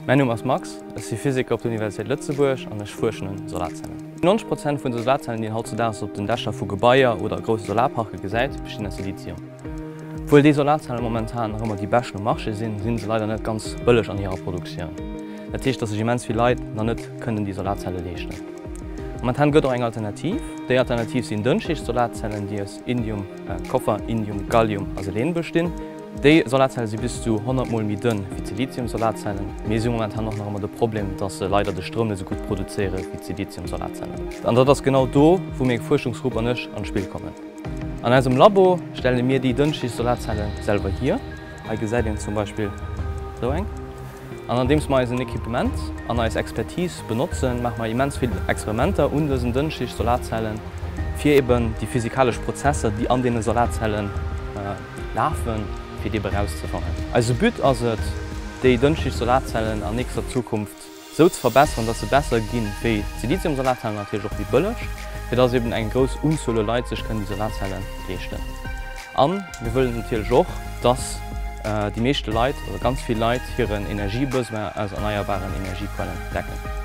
Mäin Numm ass Max, ech si Physiker op der Universitéit Lëtzebuerg an ech fuerschen un Solarzellen. 90 Prozent vun de Solarzellen, déi een hautzedaags op den Dächer vu Gebaier oder a grousse Solarparke gesäit, bestinn aus Silizium. Obwuel déi Solarzelle momentan nach ëmmer déi beschten um Marché sinn, si se leider net ganz bëlleg an hirer Produktioun. Dat heescht, dass sech immens vill Leit nach net kënnen déi Solarzelle leeschten. Momentan gëtt och eng Alternativ. Déi Alternativ sinn Dënnschicht-Solarzellen, déi aus Indium, Koffer, Indium, Gallium a Selen bestinn. Déi Solarzelle si bis zu 100 mol méi dënn wéi d'Silizium-Solarzellen, mee si hu momentan och nach ëmmer de Problem, dass se leider de Stroum net esou gutt produzéiere wéi d'Silizium-Solarzellen. An dat ass genau do, wou meng Fuerschungsgrupp an ech an d'Spill kommen. An eisem Labo stelle mir déi Dënnschicht-Solarzelle selwer hier. Hei gesäit een zum Beispill esou eng. An andeems mer eisen Equipement an eis Expertise benotzen, maache mer immens vill Experimenter un dësen Dënnschicht-Solarzellen, fir eben déi physikalesch Prozesser, déi an deene Solarzellen lafen, fir déi eben erauszefannen. Eise But ass et, déi Dënnschicht-Solarzellen an nächster Zukunft sou ze verbesseren, dass se besser ginn wéi d'Silizium-Solarzellen, natierlech och méi bëlleg, fir dass eben eng grouss Unzuel u Leit sech kënnen déi Solarzelle leeschten. A mir wëllen natierlech och, dass déi meeschte Leit oder ganz vill Leit hiren Energiebesoin aus erneierbaren Energiequellen decken.